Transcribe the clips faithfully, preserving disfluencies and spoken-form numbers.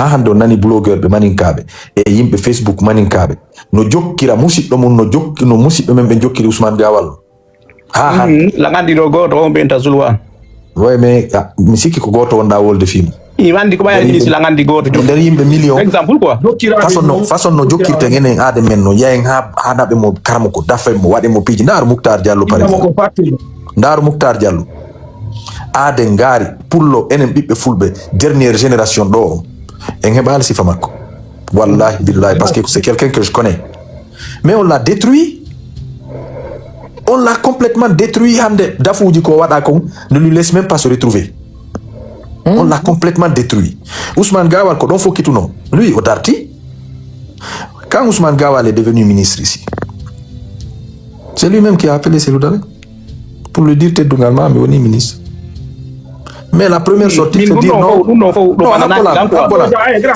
Haa hannde on nani blogueur ɓe maninkaaɓe e yimɓe Facebook maninkaaɓe no jokkira musiɗɗo mum, no jokki, no musiɓɓe men ɓe jokkiri Ousmane Gawal. Haa hannde. Laŋanɗi ɗo gooto on ɓe inta Zulwa. Way, mais ah, mi sikki ko gooto wonɗa wolde fii mum. I wandi ko ɓaya ministre laŋanɗi gooto. Nder yimɓe million. Exemple quoi. Façon no, façon no jokkirten enen aade men no yahen ha, ha naɓe mo karmo ko dafe mo waɗe mo piiji. Ndaaru Muktar Diallo par exemple. Ndaaru Muktar Diallo. Aade ngaari pullo enen ɓiɓɓe fulɓe dernière génération ɗo on. En heɓaali sifa makko. Wallahi billahi, parce que c'est quelqu'un que je connais. Mais on l'a détruit. On l'a complètement détruit. Hande dafuuji ko waɗa kon, ne lui laisse même pas se retrouver. On l'a complètement détruit. Ousmane Gawal ko ɗon fokkituno. Lui o darti. Quand Ousmane Gawal est devenu ministre ici, c'est lui-même qui a appelé Cellou Dalein pour lui dire teddungal ma, mi woni ministre. Mais la première sortie, c'est dire non. Non,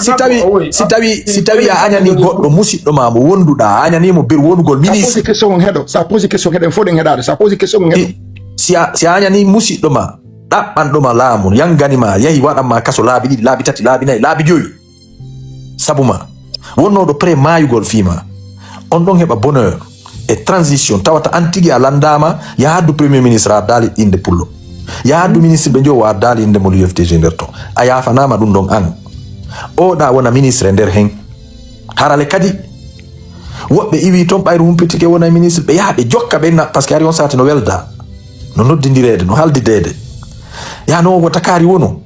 si tawi si tawi si tawi a añani goɗɗo musiɗɗo ma mo wonduɗa, a añani mo ber wonugol ministre. Question on heɗo, sa posi question heɗen fof ɗen heɗade, sa posi question on heɗo. Si a si a añani musiɗɗo ma ɗaɓɓanɗo ma laamu, yangani ma, yahi waɗan ma kaso laabi ɗiɗi, laabi tati, laabi nayi, laabi joyi. Sabu ma wonnooɗo prêt maayugol fii ma, on ɗon heɓa bonheur e transition, tawata an tigi a lanndaama, yaha addu premier ministre a addaali innde pullo, yaha addu ministre ɓe njowo a addaali innde mo l'U F D G nder to, a yaafanaama ɗum ɗon an. Oɗa wona ministre nder hen. Harale kadi woɓɓe iwi toon ɓayru humpitike wona e ministre, ɓe yaha ɓe jokka ɓe na, parce que ari on saati no welda, no noddindireede, no haldideede. Yaha no wota kaari wono.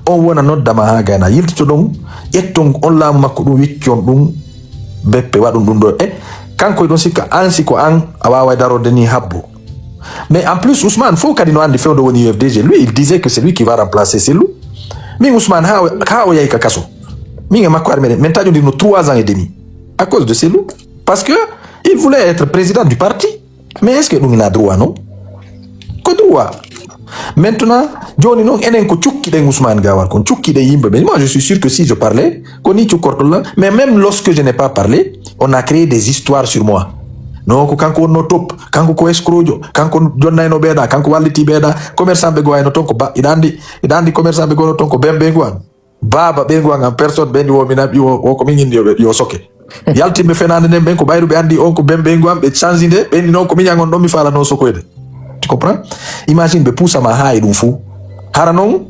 On wona noddama haa gayna yiltito ɗon, ƴetton on laamu makko ɗum, wiccon ɗum beppe, waɗum ɗum ɗo. E kanko e ɗon sikka an, si ko an a waaway darorde ni habbo. Mais en plus Ousmane fof kadi no anndi fewndo woni U F D G, lui il disait que c'est lui qui va remplacer Cellou. Min Ousmane haa o- haa o yahi ka kaso, min e makko ari meɗen men taƴondirno trois ans et demi à cause de Cellou, parce que il voulait être président du parti. Mais est-ce que ɗum ina droit non? Ko droit. Maintenant, jooni noon enen ko cukkiɗen Ousmane Gawal, kon cukkiɗen yimɓe ɓe. Moi je suis sûr que si je parlais, ko ni cukkortolla. Mais même lorsque je n'ai pas parlé, on a créé des histoires sur moi. Non, ko kanko wonno top, kanko ko escrojo, kanko jonnayno ɓeeɗa, kanko walliti ɓeeɗa. Commerçant ɓe goo ayno toon ko ba iɗa anndi, iɗa anndi commerçant ɓe goono toon ko bembe ngu an. Baaba ɓeygu an en personne, ɓeyni wo mi naɓi wo, wo ko min ginndi yo, yo soke. Yaltinɓe fenaande nden ɓen ko ɓayru ɓe anndi on ko ben ɓeygu an, ɓe change nde, ɓeyni noon ko miñan on ɗon mi faalano sokoyde. Tu comprends? Imagine ɓe puusama haa e ɗum fuu. Hara noon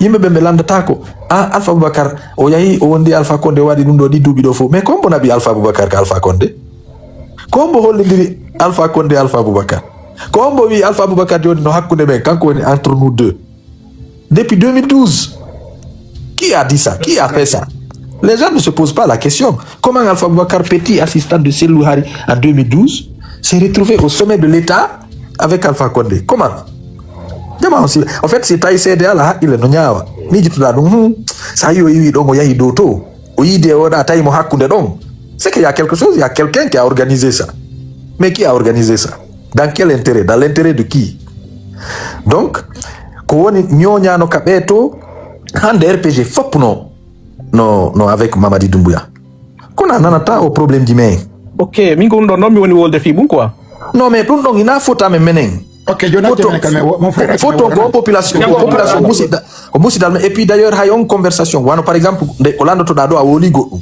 yimɓe ɓen ɓe lanndataako. Ah, Alpha Boubacar o yahi o wondi Alpha Condé o waɗi ɗum ɗo ɗi duuɓi ɗo fof. Mais ko hombo naɓi Alpha Boubacar ka Alpha Condé? Ko hombo hollindiri Alpha Condé Alpha Boubacar? Ko hombo wi Alpha Boubacar jooni no hakkunde men, kanko woni entre nous deux? Depuis deux mille douze. Qui a dit ça? Qui a fait ça? Les gens ne se posent pas la question. Comment Alpha Boubacar, petit assistant de Cellou Hari en deux mille douze, s'est retrouvé au sommet de l'État avec Alpha Condé? Comment? Jama on si, en fait, si tawi seede ala haqqille no ñaawa. Miijitoɗa ɗum, hmm, sa yi o iwi ɗon o yahi dow to. O yiide o ɗa tawi mo hakkunde ɗon. C'est qu'il y a quelque chose, il y a quelqu'un qui a organisé ça. Mais qui a organisé ça? Dans quel intérêt? Dans l'intérêt de qui? Donc ko woni ñooñaano ka ɓee to hannde R P G fof no no no avec Mamadi Doumbouya. Kono a nanata o problème ji men. Ok, min ko ɗum ɗon noon mi woni wolde fii mum quoi. Non mais ɗum ɗon ina fota men menen. Ok, joni acce menen kam, mon frère, acce foto ko population, ko population musidɗa, ko musidal men. Et puis d'ailleurs hay on conversation wano par exemple nde ko landotoɗa ɗo a woli goɗɗum.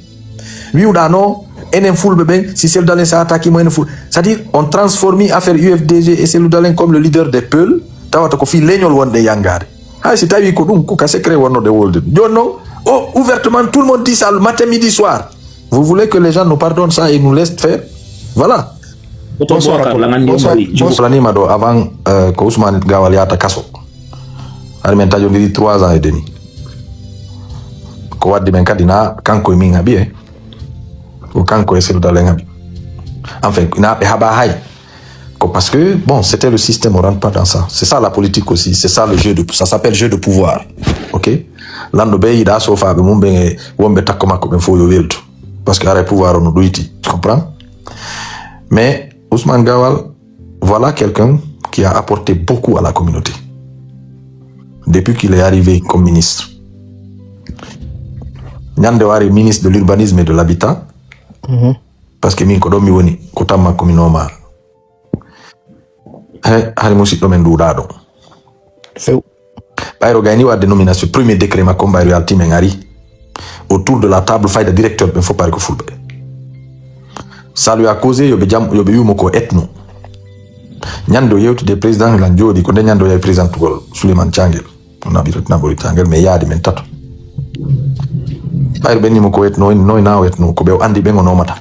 Wiwɗa no enen fulɓe ɓen si Cellou Dalein sataki mo enen ful, c'est-à-dire on transforme affaire U F D G et Cellou Dalein comme le leader des peuls, tawata ko fii leñol wonɗe yangade. Hay si tawi ko ɗum ko ka secret wonnoɗe wolde ɗum. Joni noon o ouvertement tout le monde dit ça le matin, midi, soir. Vous voulez que les gens nous pardonnent ça et nous laissent faire? Voilà. Bonsoir. Planima ɗo avant euh, ko Ousmane Gawal yahata kaso. Hari men taƴodiri trois ans et demi. Ko waddi men kadi na kanko e min haɓi e ko kanko e Cellou Dalein haɓi. Enfin na ɓe haɓa hay. Ko parce que bon, c'était le système, on rentre pas dans ça. C'est ça la politique aussi, c'est ça le jeu de, ça s'appelle jeu de pouvoir. Ok? Lanɗo ɓe yiɗa sofaɓe mum ɓen e wonɓe takko makko ɓen fof yo weltu. Parce que haray pouvoir o no ɗoyti. Tu comprends? Mais Ousmane Gawal, voilà quelqu'un qui a apporté beaucoup à la communauté. Depuis qu'il est arrivé comme ministre. Ñande o ari ministre de l'urbanisme et de l'habitat. Parce que min ko ɗon mi woni ko tan makko mi nooma. He hari musiɗɗo men ɗuuɗaaɗo. Few. Ɓayro gayni wadde nomination premier décret makko mbayro yalti men ari. autour de la table, fayda directeur ɓen fof pari ko fulɓe. Saliou a causé, yo ɓe jam, yo ɓe wi'u mo ko ethno. Ñande o yewtude président, lan jooɗi ko nde ñande o yahi présidentugol Souleymane Thiangel. O naɓi, naɓori Thiangel, mais yaadi men tato. Ɓayri ɓen ni mo ko ethno, o inni noy na o ethno, ko ɓe o andi ɓen o nomata.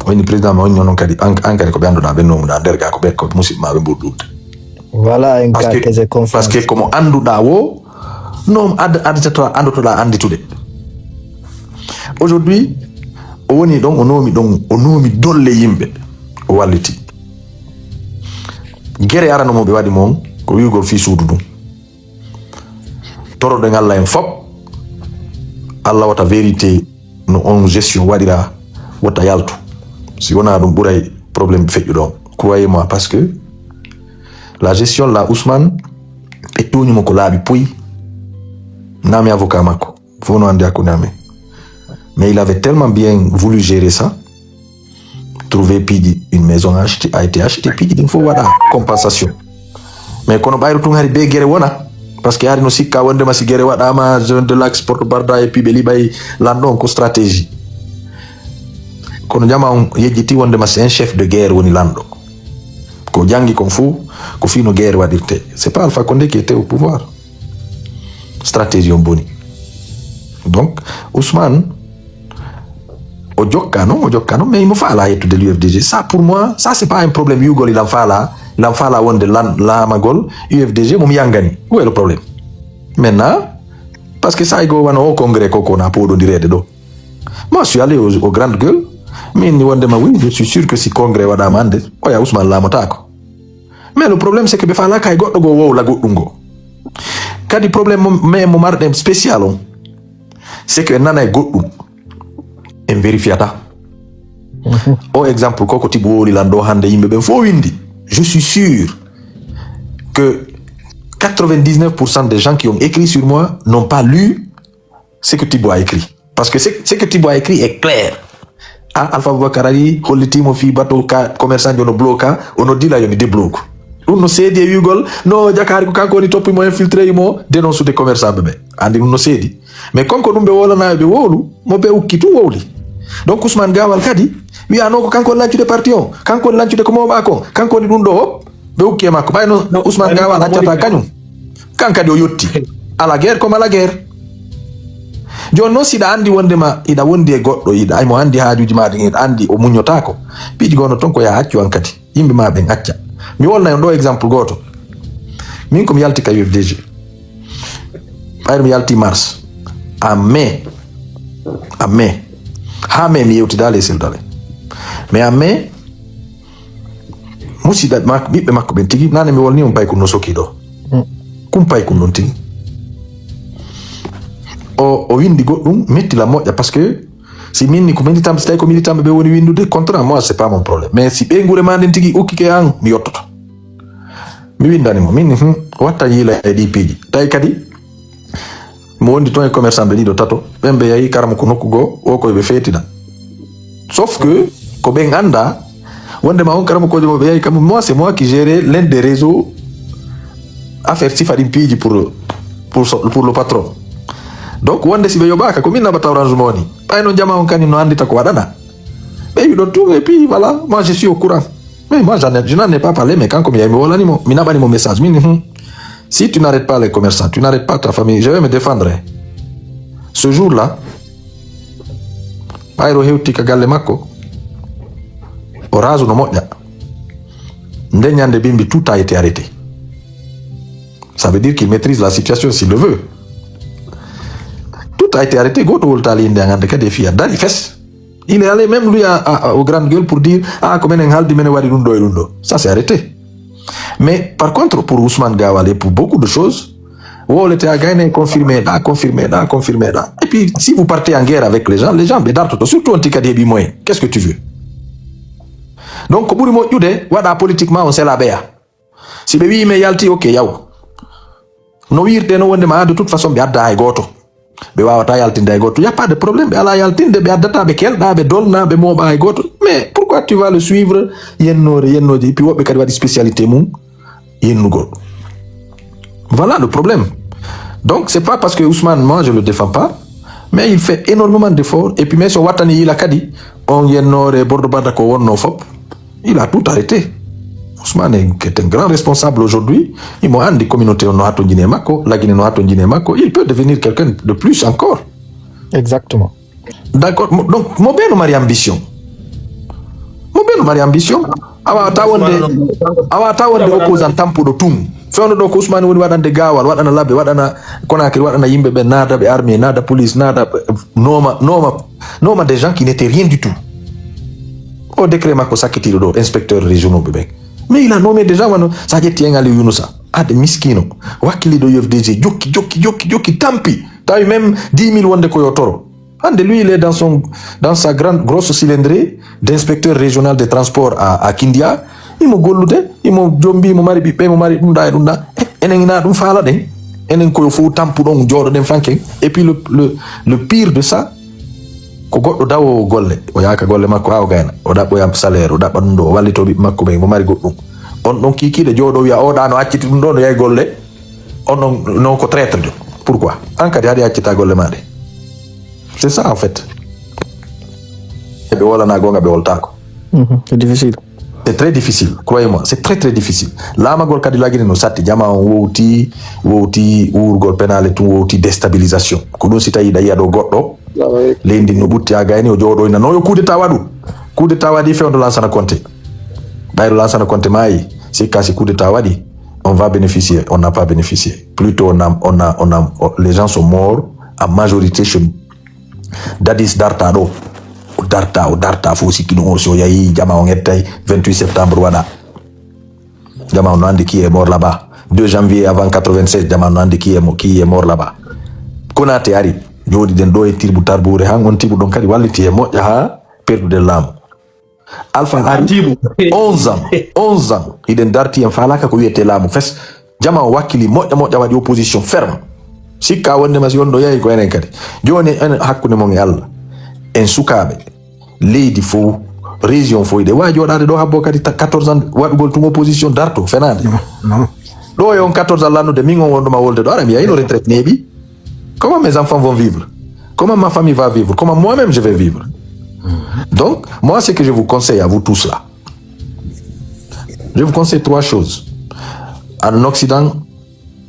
O inni président, mais o inni onon kadi, an, an kadi ko ɓe anduɗa ɓen nomuɗa nder ga ko ɓe ko musidɓe ma ɓe ɓuri ɗuɗde. Voilà, en Parce cas que, que j'ai parce que confiance. Komo anduɗa wo, non ad-, additoɗa, andotoɗa anditude. Aujourd'hui, o woni ɗon, o noomi ɗon, o noomi dolle yimɓe, o walliti. Gere arano mo ɓe waɗi mo on, ko wi'ugol fii suudu ndun. Toroɗen Allah en fop, Allah wata vérité no on gestion waɗira, wata yaltu. Si wona ɗum ɓuray problème feƴƴuɗo on. Croyez-moi, parce que la gestion la Ousmane, ɓe tooñi mo ko laaɓi puy, na mi avocat makko. Fof no andi hakkunde amen. Mais il avait tellement bien voulu gérer ça, trouver piiji, une maison acheté, a été acheté, piiji ɗin fof waɗa compensation. Mais kono ɓayru tun hari be gere wona, parce que hari no sikka wondema si gere waɗama, zone de l'axe, Porte Barda et puis ɓe liɓay lanɗo on ko stratégie. Kono jama on yejjiti wondema c'est un chef de guerre woni lanɗo. Ko jangi kon fof, ko fii no guerre waɗirte. C'est pas Alpha Condé qui était au pouvoir. Stratégie on boni. Donc, Ousmane, o jokkano, o jokkano, mais imo faala yettude l'U F D G. Ça, pour moi, ça, c'est pas un problème. Yugol ilan faala, ilan faala wonde lan, laamagol U F D G, mo mi yangani. Où est le problème? Maintenant, parce que ça, il go wano au congrès, koko na podo direde do. Moi, je suis allé au, au Grande Gueule. Mais ni wonde ma, oui, je suis sûr que si congrès waɗama ande, oya Ousmane laamotako. Mais le problème, c'est que ɓe faala kay goɗɗo go wowla goɗɗum go. Kadi problème mo, mais mo marɗen spécial on, c'est que en nanay goɗɗum, en vérifiata. O exemple, koko Tibo wowli lan ɗo hande, yimɓe ɓen fof windi. Je suis sûr que quatre-vingt-dix-neuf pour cent des gens qui ont écrit sur moi n'ont pas lu ce que Tibo a écrit. Parce que ce, ce que Tibo a écrit est clair. Ah, Alpha Aboubacar ari, hollitimo fi bateau ka, commerçant jono bloka, ono dila yoni débloque. Ɗum no seedi e wi'ugol, no Jakari ko kanko woni toppi mo, infiltré mo, dénonce de commerçant ɓe ɓe. Andi ɗum no seedi. Mais comme ko ɗum ɓe wolana ɓe wowlu, mo ɓe ukki tu wowli. Donc Ousmane Gawal kadi, wi'ano ko kanko woni lancude parti on, kanko woni lancude ko mawɓa kon, kanko woni ɗum ɗo hop, ɓe ukki e makko. Ɓay no Ousmane Gawal accata kañum. Kan kadi o yotti. À la guerre comme à la guerre. Jooni noon, si iɗa anndi wonndema iɗa wondi e goɗɗo, iɗa, ay mo anndi haajuuji maa ɗin, iɗa anndi o muññotaako, piiji goo no toon ko yaa accu an kadi. Yimɓe maa ɓen acca. Mi wolna on ɗoo exemple gooto. Min ko mi yalti ka U F D G. Ɓayri mi yalti mars. En mai. En mai. Haa mai mi yewtidaali e Cellou Dalein. Mais en mai, Musiɗɓe makko, ɓiɓɓe makko ɓen tigi, nane mi wolni on paykun no soki ɗo. Mm. Kum paykun ɗon tigi. O, o windi goɗɗum, metti la moƴƴa, parce que si min ni ko militant, si tawi ko militant ɓe woni windude contrat, moi, c'est pas mon problème. Mais si ɓeynguure ma nden tigi ukkike an, mi yottoto. Mi windani mo, min ni, hmm, watta yiila e ɗi piiji. Tawi kadi, mo wondi toon e commerçant ɓe ɗiɗo tato, ɓen ɓe yahi karama ko nokku goo, o koye ɓe feetina. Sauf que, ko ɓen annda, wondema on karama kojo mo ɓe yahi kam, moi, c'est moi qui gérais l'un des réseaux affaire sifa ɗin piiji pour, pour, so- pour le patron. Donc, wonde si ɓe yoɓaka, ko min naɓata Orange Money. Ɓay noon jama on kañum no anndita ko waɗana. Ɓe wi ɗon tout, et puis voilà, moi, je suis au courant. Mais moi, j'en ai- je n'en ai pas parlé, mais kanko mi yahi mi wolani mo, mi naɓani mo message, min, hmm. Si tu n'arrêtes pas les commerçants, tu n'arrêtes pas ta famille, je vais me défendre. Ce jour-là, ɓayro hewti ka galle makko, o rasu no moƴƴa. Nden ñande bimbi, tout a été arrêté. Ça veut dire qu'il maîtrise la situation s'il le veut. Tout a été arrêté, goto woltaali inde an hande kadi e fiya, dari fes. Il est allé même lui à, à, au Grande Gueule pour dire, ah, ko menen haldi, menen waɗi ɗum ɗo e ɗum ɗo. Ça, c'est arrêté. Mais par contre, pour Ousmane Gawal et pour beaucoup de choses, wolete a gayne confirmé ɗa, confirmé ɗa, confirmé ɗa. Et puis, si vous partez en guerre avec les gens, les gens ɓe dartoto, surtout on tikadi heɓi moyen. Qu'est-ce que tu veux? Donc, ko ɓuri moƴƴude, waɗa politiquement, on sela ɓeya. Si ɓe wi'i men yalti, ok, yaw. No wiirte no wonde ma, de toute façon, ɓe adda hay gooto. Ɓe wawata yaltinde hay gooto. Y a pas de problème, ɓe ala yaltinde, ɓe addata, ɓe kelɗa, ɓe dolna, ɓe mooɓa hay gooto. Mais pourquoi tu vas le suivre, yennoore, yennooje, et puis woɓɓe kadi waɗi spécialité mum, yennugol. Voilà le problème. Donc, c'est pas parce que Ousmane, moi, je le défends pas, Mais il fait énormément d'efforts. Et puis, mais so wattani yila kadi, on yennore Bordo Barda ko wonno fop, il a tout arrêté. Ousmane est, est un grand responsable aujourd'hui. Il m'a dit communauté on no hatto jine makko, la Guinée no hatto jine makko. Il peut devenir quelqu'un de plus encore. Exactement. D'accord. Donc, mo beno mari ambition. Mo beno mari ambition. Awa tawonde awa tawonde opposant tampuɗo tun. Fewndo ɗo ko Ousmane woni waɗande gawal, waɗana labbe, waɗana Conakry, waɗana yimɓe ɓe, naada ɓe armée, naada police, naada noma noma noma des gens qui n'étaient rien du tout. O décret makko sakkitiɗo ɗo inspecteur régionaux ɓe ɓen. Mais il a nommé des gens wano sa ƴetti en Aliou Younoussa. Ade miskino wakkiliɗo U F D G jokki jokki jokki jokki tampi. Tawi même dix mille wonde ko yo toro. Hande lui il est dans son dans sa grande grosse cylindrée d'inspecteur régional des transports à, à Kindia. Imo gollude, imo jombi, imo mari ɓiɓɓe, imo mari ɗum ɗa e ɗum ɗa. Eh, enen ina ɗum faala ɗen. Enen koyo fof tampuɗon jooɗoɗen fanken. Et puis le, le, le pire de ça, ko goɗɗo dawowo golle, o yaaka golle makko ha o gayna, o ɗaɓɓoya salaire, o ɗaɓɓa ɗum ɗo, o wallito ɓiɓɓe makko ɓen, mo mari goɗɗum. On ɗon kiikiiɗe jooɗo wiya o ɗa no acciti ɗum ɗo no yahi golle. On ɗon non ko traître jo. Pourquoi? An kadi haɗi accita golle ma ɗe. C'est ça en fait. Ɓe wolana gonga ɓe woltako. C'est difficile. C'est très difficile, croyez-moi, c'est très très difficile. Laamagol kadi lagine no satti, jama on wowti, wowti wuurgol penale tun, wowti déstabilisation. Ko ɗum si tawi ɗa yiya ɗo goɗɗo leydi no ɓutti ha gayni o jooɗoyna no yo coup d'état waɗu. Coup d'état waɗi fewndo Lansana Conté. Ɓayro Lansana Conté maayi, sikka si coup d'état waɗi, on va bénéficier, on n'a pas bénéficié. Plutôt on a, on a, on a, les gens sont morts en majorité chez nous. Dadis darta ɗo, o darta o darta fof sikki ɗum o si o yahi jama o ŋettay. Vingt-huit septembre waɗa, jama on no andi qui est mort là-bas. Deux janvier avant quatre-vingt-seize, jama on no andi qui est mo- qui est mort là-bas. Konate ari, jooɗiɗen ɗo e tirbu tarbure han on tibu ɗon kadi walliti e moƴƴa ha perduɗen laamu. Alpha ari, onze ans, onze ans hiɗen darti en falaka ko wiyete laamu fes. Jama o wakkili moƴƴa moƴƴa waɗi opposition ferme. Sikka wondema si on ɗo yahi ko enen kadi. Joni enen hakkunde mon e Allah, en sukaɓe, leydi fof, région fof, ɗe wawi joɗade ɗo habbo kadi ta- quatorze ans waɗugol tun opposition darto fenade. Non. Ɗo e on quatorze ans lannude min on wonɗoma wolde ɗo, ara mi yayino retraite neeɓi. Comment mes enfants vont vivre? Comment ma famille va vivre? Comment moi-même je vais vivre? Donc moi, ce que je vous conseille à vous tous là, je vous conseille trois choses. En Occident,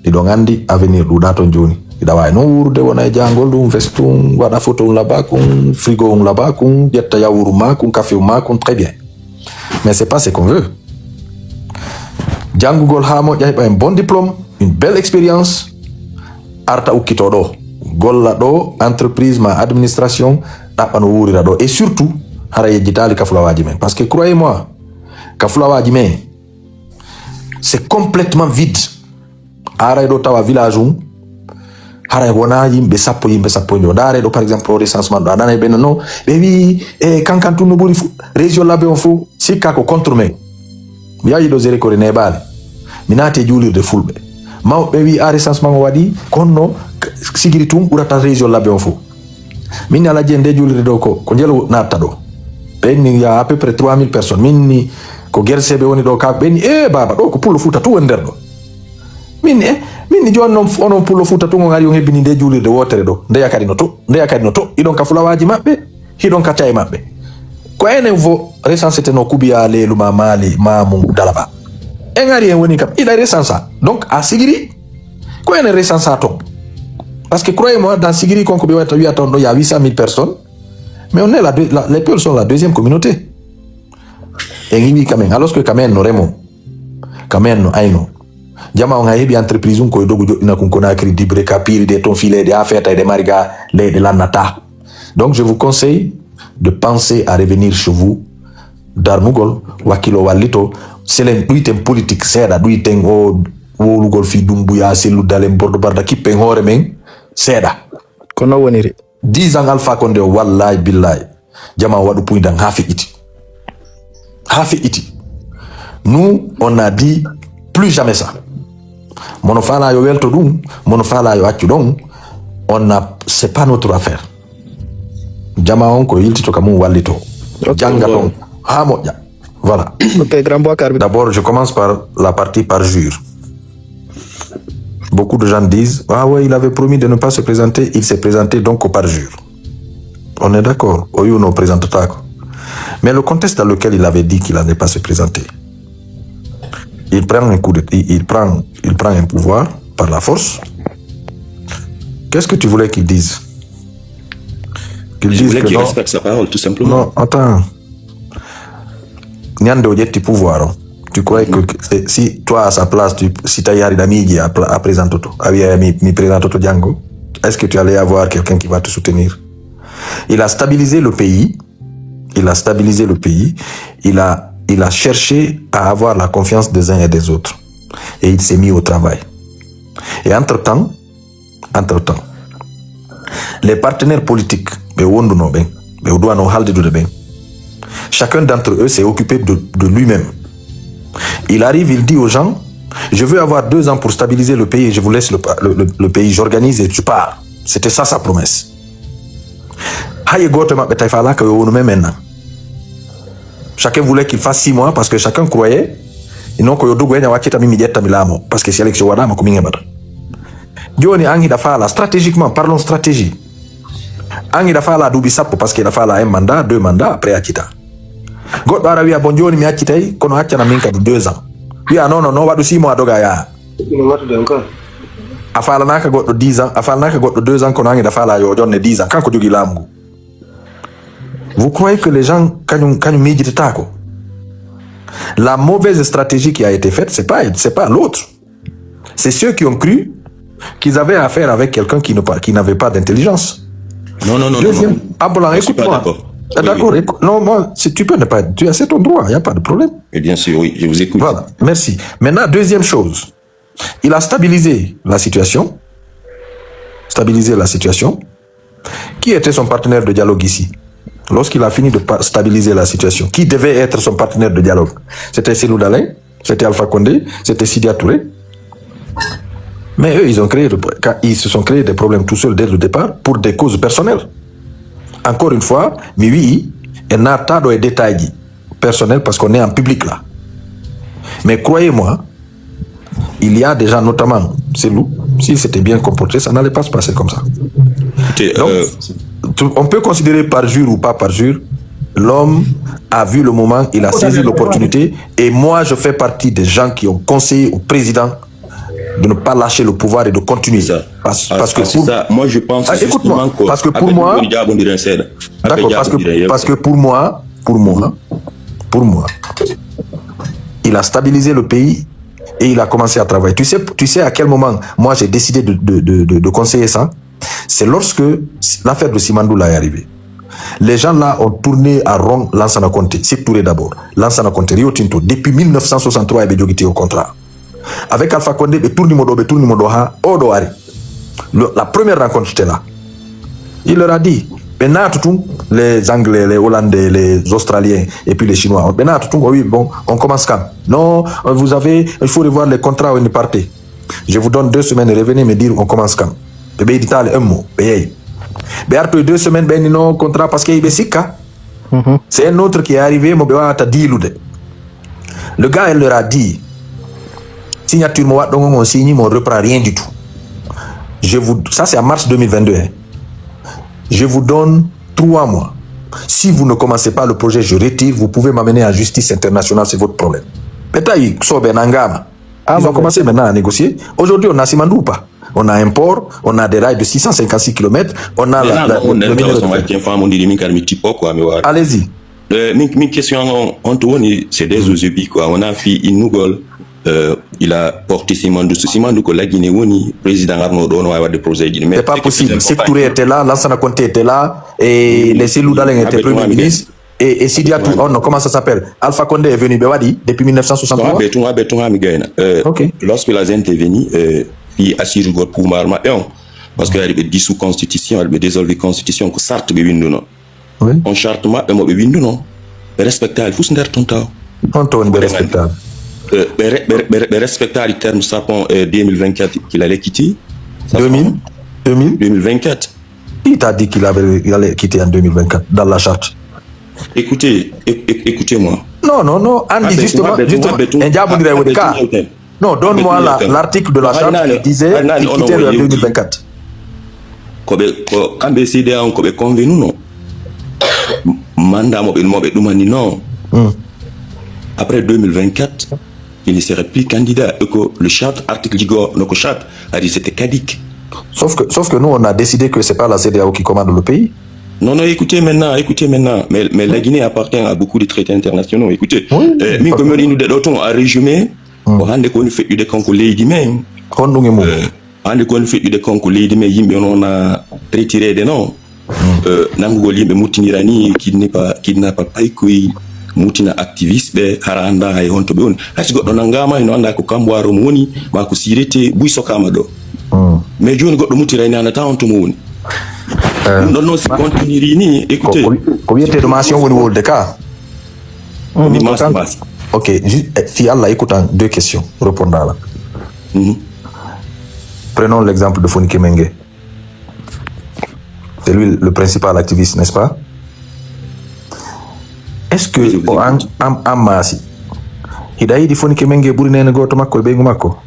iɗon andi avenir ɗuɗa ton joni. Iɗa wawi non wurude wona e jangol ɗum, veste ɗum, waɗa photo um laba kum, frigo um laba kum, ƴetta yawuru ma kum, café um ma kum, très bien. Mais c'est pas ce qu'on veut. Janngugol haa moƴƴa, heɓa un bon diplôme, une belle expérience, arta ukkito ɗo, golla ɗo entreprise ma administration, ɗaɓɓa no wuurira ɗo. Et surtout, hara yejjitaali ka fulawaaji men. Parce que croyez-moi, ka fulawaaji men, c'est complètement vide. Aray ɗo tawa village um, haray wona yimɓe sappo, yimɓe sappo e jowo. Ndaare ɗo par exemple o recensement ɗo, a nanay ɓe no, ɓe wi e kankan tun no ɓuri fu, région labbe on fof sikka ko contre men. Mi yahi ɗo Zérékoré Neɓaale, mi naati e juulirde fulɓe. Mawɓe wi a recensement o waɗi, konno sigiri tun ɓurata région labbe on fof. Min ni alhaji en nde juulirde ɗo ko ko njelo natta ɗo. Ɓen ni ya à peu près trois mille personnes. Min ni ko gerseɓe woni ɗo ka ɓen ni e baba ɗo ko pullo fuuta tun woni nder ɗo. Min e min ni joni noon onon pullo fuuta tun on ari on hebbini nde juulirde wotere ɗo, ndeya kadi no to, ndeya kadi no to, hiɗon ka fulawaji maɓɓe, hiɗon ka caye maɓɓe. Ko enen fo recensete no kubiya leelu ma maali mamu dalaba. En ari en woni kam iɗa recensa donc a sigiri. Ko enen recensa ton. Parce que croyez moi dans sigiri konko ɓe wata wiyata on ɗo ya huit cent mille personnes. Mais on est la, deux- la les Peuls sont la deuxième communauté. En iwi kamen alors que kamen no remo, kamen no ayno. Jama on hay heɓi entreprise um koye dogu joɗɗina kun Conakry dibre ka piiri ɗe ton fileɗe ha feetayɗe mari ga leyɗe lannata. Donc je vous conseille de penser à revenir chez vous. Darnugol wakkilo wallito. Selen ɗuyten politique seeɗa, ɗuyten o wowlugol fi dumbuya sellu dalen bordo barda kippen hoore men seeɗa. Ko non woniri. Dix ans Alpha Condé o wallahi billahi jama o waɗu puydan ha feƴƴiti. Ha feƴƴiti. Nous on a dit plus jamais ça. Mono fala yo welto ɗum, mono fala yo accu ɗon. On a c'est pas notre affaire. Jama on ko yiltito ka mum wallito. Janga ɗon ha moƴƴa. Voilà. Ok, grand Boakar. D'abord je commence par la partie parjure. Beaucoup de gens disent, ah ouais, il avait promis de ne pas se présenter, il s'est présenté donc au parjure. On est d'accord, o wi o no présenté taako. Mais le contexte dans lequel il avait dit qu'il n'allait pas se présenter, il prend un coup de, il, il prend, il prend un pouvoir par la force. Qu'est-ce que tu voulais qu'il dise? Qu'il dise que non. Je voulais qu'il respecte sa parole, tout simplement. Non, attends. Ñande o ƴetti pouvoir o. Tu croyais que c'est- si toi à sa place, tu, si tawi hari a miiji a, pla- a présentoto, a wiya mi, mi présentoto janngo, est-ce que tu allais avoir quelqu'un qui va te soutenir? Il a stabilisé le pays. Il a stabilisé le pays. Il a, il a cherché à avoir la confiance des uns et des autres. Et il s'est mis au travail. Et entre-temps, entre-temps, les partenaires politiques, ɓe wonduno ɓen, ɓe o duwano haldidude ɓen, chacun d'entre eux s'est occupé de, de lui-même. Il arrive, il dit aux gens, je veux avoir deux ans pour stabiliser le pays et je vous laisse le, pa- le- le- le pays, j'organise et tu pars. C'était ça sa promesse. Hay e gooto e maɓɓe tawi faalaka yo wonu men men nan. Chacun voulait qu'il fasse six mois parce que chacun croyait non ko yo dogu hen a waccita min mi ƴetta mi laamo parce que si élection waɗama ko min heɓata. Joni an hiɗa faala stratégiquement, parlons stratégie. An hiɗa faala duuɓi sappo parce que hiɗa faala un mandat, deux mandats, après accita. Goɗɗo ara wiya bon joni mi accitay kono accana min kadi deux ans. Wiya non non non, waɗu six mois doga yaa. A faalanaka goɗɗo dix ans, a faalanaka goɗɗo deux ans kono an hiɗa faala yo jonne dix ans kanko jogui laamu ngu. Vous croyez que les gens kañum kañum miijitata ko? La mauvaise stratégie qui a été faite, c'est pas c'est pas l'autre. C'est ceux qui ont cru qu'ils avaient affaire avec quelqu'un qui ne pas- qui n'avait pas d'intelligence. Non, non, non, non, Deuxième, non. Aboulan, Je suis pas écoute-moi. D'accord. Ah, Oui, d'accord, oui. écou- non, moi, si tu peux ne pas, tu as, c'est ton droit, il n'y a pas de problème. Eh bien sûr, oui, je vous écoute. Voilà, merci. Maintenant, deuxième chose, il a stabilisé la situation. Stabilisé la situation. Qui était son partenaire de dialogue ici? Lorsqu'il a fini de pa- stabiliser la situation, qui devait être son partenaire de dialogue? C'était Cellou Dalein, c'était Alpha Condé, c'était Sidia Touré. Mais eux, ils ont créé, le- quand ils se sont créés des problèmes tout seuls dès le départ pour des causes personnelles. Encore une fois, mi wi'i, en naataɗo e détail ji personnels parce qu'on est en public là. Mais croyez-moi, il y a des gens, notamment Cellou, s'il s'était bien comporté, ça n'allait pas se passer comme ça. Écoutez, Donc, euh, tu- on peut considérer parjure ou pas parjure, l'homme a vu le moment, il a saisi l'opportunité. Et moi, je fais partie des gens qui ont conseillé au président de ne pas lâcher le pouvoir et de continuer. C'est ça. Parce, Ah, parce que ah, c'est pour- ça. Moi, je pense Ah, justement écoute-moi, que parce que pour moi, d'accord, parce que, parce que pour moi, pour moi, pour moi, il a stabilisé le pays et il a commencé à travailler. Tu sais, tu sais à quel moment moi j'ai décidé de, de, de, de- de conseiller ça? C'est lorsque l'affaire de Simandou là est arrivée. Les gens là ont tourné à rond Lansana Conté, c'est Touré d'abord. Lansana Conté, Rio Tinto, depuis mille neuf cent soixante-trois, il y a au contrat. Avec Alpha Condé, ɓe tourni mo ɗo, ɓe tourni mo ɗo ha oɗo ari. Le- la première rencontre, c'était là. Il leur a dit, ɓe naatu tun, les Anglais, les Hollandais, les Australiens, et puis les Chinois. Ɓe naatu tun, o wi, bon, on commence quand? Non, vous avez, il faut revoir les contrats, on est parti. Je vous donne deux semaines, revenez me dire, on commence quand? Ɓe ɓeyditaali un mois, ɓe yeeyi. Ɓe artoyi deux semaines, ɓe ni non contrat, parce que ɓe sikka. C'est un autre qui est arrivé, mo ɓe wawata diilude. Le gars, il leur a dit, signature mo waɗɗo ngon, on signe, mais on reprend rien du tout. Je vous, ça c'est en mars deux mille vingt-deux, hein. Je vous donne trois mois. Si vous ne commencez pas le projet, je retire, vous pouvez m'amener en justice internationale, c'est votre problème. Ɓe tawi soɓe nangama. Ils ont commencé maintenant à négocier. Aujourd'hui, on a Simandou ou pas? On a un port, on a des rails de six cent cinquante-six kilomètres, on a la, la- le, le minerai de fer. Famondiri min kadi mi tippo quoi, mi wawa. Allez-y. Euh, min, min question on, on to woni, c'est des osebi quoi. On a fi innugol, euh, il a porté Simandou. So Simandou ko lagine woni président arno ɗo no wawi wadde projet ji. Mais C'est pas possible. Sékou Touré était là, Lansana Conté était là, et les Cellou Dalein était premier ministre. Et, et Sidia Touré, oh non, comment ça s'appelle? Alpha Condé est venu, ɓe waɗi depuis mille neuf cent soixante-trois. Abe tun, abe tun ha mi gayna. Euh, Ok. Lorsqu'il a intervenu, euh, fi assurgol pouvoir maɓɓe on. Parce que aɗa ɓe dissous constitution, aɗa ɓe dissolve constitution, ko charte ɓe winduno. Oui. On charte maɓɓe mo ɓe winduno. Ɓe respectali fus nder ton taw. On toon ɓe respectali. Euh, ɓe re- ɓe re- ɓe re- ɓe respectali terme sapon, euh, deux mille vingt-quatre qu'il allait quitter. Deux mille, deux mille. Deux mille vingt-quatre. Qui t'a dit qu'il avait, il allait quitter en deux mille vingt-quatre dans la charte? Écoutez, éc- éc- écoutez-moi. Non, non, non. Andy, Abe tun, justement, abe tun, justement, abe tun, en jabodira e abe woni tun ka. Yewten. Non, donne-moi la- l'article de la charte qui disait qu'il quittait le deux mille vingt-quatre. Ko ɓe ko kamɓe C D A on ko ɓe convenuno mandat mo ɓe mo ɓe ɗumanino après deux mille vingt-quatre, il ne serait plus candidat et que le charte article ji goo no ko charte a dit c'était caduc. Sauf que, sauf que nous, on a décidé que c'est pas la C D A O qui commande le pays. Non, non, écoutez maintenant, écoutez maintenant. Mais, mais la Guinée appartient à beaucoup de traités internationaux. Écoutez, Oui, euh, min ko parfait. Mbiɗo innude ɗo tun a résumé. Ko hannde ko woni feƴƴude kanko leydi men. Honɗum e mum? Hannde ko woni feƴƴude kanko leydi men, yimɓe noon a traitirede noon. Euh, nanngugol yimɓe muttinira ni kidnappa kidnappa paykoy, muttina activiste ɓe hara annda hay honto ɓe woni. Hay so goɗɗo nanngama hino annda ko kamboaro mo woni ma ko sirete buy sokama ɗo. Mais jooni goɗɗo muttira ni annata honto mo woni. Ɗum ɗon noon si continuiri ni, écoutez. Ko wiyeteeɗo masi on woni wolde ka. Mi masi masi. Ok, si Allah écoutant deux questions, répondant là. Prenons l'exemple de Fonike Mengue. C'est lui le principal activiste, n'est-ce pas? Est-ce que o an am am masi hiɗa yiɗi Fonike Mengue ɓuri nene goto makko e ɓeygu makko?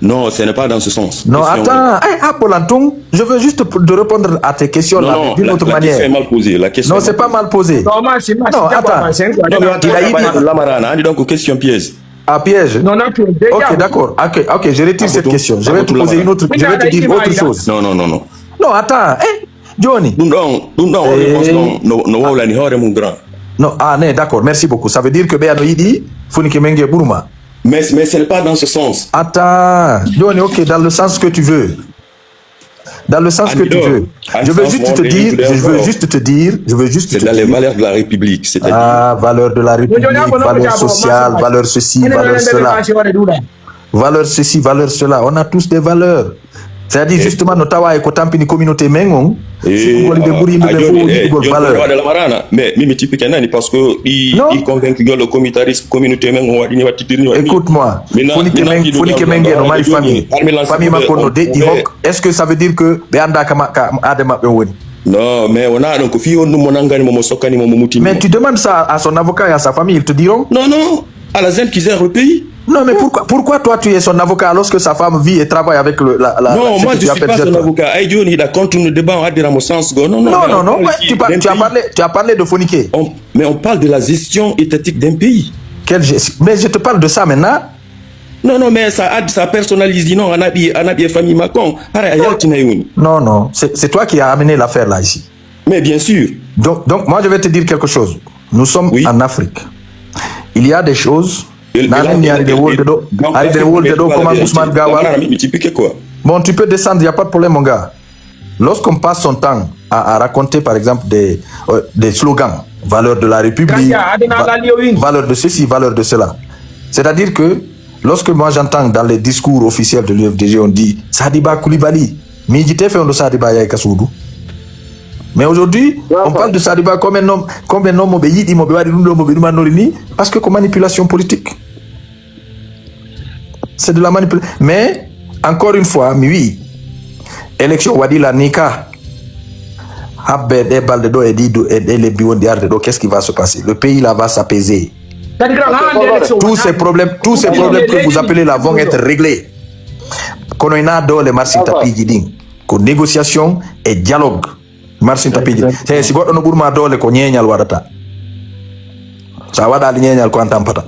Non, ce n'est pas dans ce sens. Non, attends, eh, Apple Antung, je veux juste de répondre à tes questions là, d'une autre manière. Mal posée. La question Non, c'est pas mal posé. Non, masi masi. Non, attends. Non, mais attends, Lamarana, donc question piège. Ah, piège. Non, non, piège. Ok, d'accord. Ok, ok, je retire cette question. Je vais te poser une autre. Je vais te dire autre chose. Non, non, non, non. Non, attends. Eh, Johnny. Ɗum ɗon, ɗum ɗon o réponse ɗon no no wowlani hoore mum grand. Non, ah, ne, d'accord. Merci beaucoup. Ça veut dire que ɓeya no yiɗi Fonike Mengue ɓuruma. Mais mais ce n'est pas dans ce sens. Attends, Johnny, ok, dans le sens que tu veux. Dans le sens que tu veux. Je veux juste te dire, je veux juste te dire, je veux juste te C'est dans les dire. Valeurs de la République, c'est-à-dire. Ah, valeur de la République, valeur sociale, valeur ceci, valeur cela. Valeur ceci, valeur cela. On a tous des valeurs. C'est-à-dire, justement, no tawa e ko tampini communauté men on, sikkugol nde ɓuri yimɓe ɓe fof yiɗugol valeur. Waɗa Lamarana, mais mimi tippike nani parce que ɗi Non. Ɗi convaincugol o communautariste communauté men on waɗini wattitiri ni waɗini. Écoute-moi, Mina- Fonike mina Men- ɗiɗo Fonike jam- Mengue no jam- mari jam- famille. Parmi l'ensemble Famille makko no des- deƴƴi hok. Est-ce que ça veut dire que ɓe annda ka ma- ka aade maɓɓe o woni? Non, mais wona ɗon ko fii honɗum mo nanngani mo mo sokkani mo mo mutini. Mais tu demandes ça à son avocat et à sa famille, ils te diront. Non, non, à la ZEN qui gère le pays. Non, mais pourquoi, pourquoi toi tu es son avocat alors que sa femme vit et travaille avec le, la, la, Non, ce moi que je tu suis appelles pas son jeune toi ? Avocat. Ay jooni hiɗa contre no débat on addira mo sens go. Non, non, Non, mais non, on non, parle ouais, ici tu, par- d'un tu as pays. Parlé, tu as parlé de Fonike. On- mais on parle de la gestion étatique d'un pays. Quelle gest- Mais je te parle de ça maintenant. Non, non, mais ça add ça personnalise non a naɓi a naɓi e famille makko on hara a yaltinay woni. Non, non, c'est c'est toi qui as amené l'affaire là ici. Mais bien sûr. Donc, donc, moi, je vais te dire quelque chose. Nous sommes Oui. En Afrique. Il y a des choses. El- Nanen el- mi ari de el- wolde ɗo, Donc, ari de est-ce que wolde vous ɗo, pouvez comment la Ousmane vérité Gawal. Lamarana, mi explique quoi. Bon, tu peux descendre, il n'y a pas de problème, mon gars. Lorsqu'on passe son temps à, à raconter, par exemple, des, euh, des slogans, valeur de la République, Kanja, aduna va- lali o win. Valeur de ceci, valeur de cela. C'est-à-dire que lorsque moi j'entends dans les discours officiels de l'U F D G, on dit Sadiba Koulibaly, miijite fewndo Sadiba yahi ka suudu. Mais aujourd'hui, on parle de Sadiba comme un homme, comme un homme mo ɓe yiɗi, mo ɓe waɗi ɗum ɗo, mo ɓe ɗumannori ni, parce que ko manipulation politique. C'est de la manipulation. Mais, encore une fois, mi wi, élection waɗi la nika. Habbe ɗe balɗe ɗo e ɗi du- e ɗe lebbi wonɗi arde ɗo, qu'est-ce qui va se passer? Le pays là va s'apaiser. Kadi grand haa hannde élection Tous ces problèmes, tous ces problèmes que vous appelez là vont être réglés. Kono ina doole marsin tapiji ɗin. Ko négociation et dialogue. Marsin tapiji. Te si goɗɗo no ɓurma doole ko ñeeñal waɗata. Sa waɗali ñeeñal ko an tampata.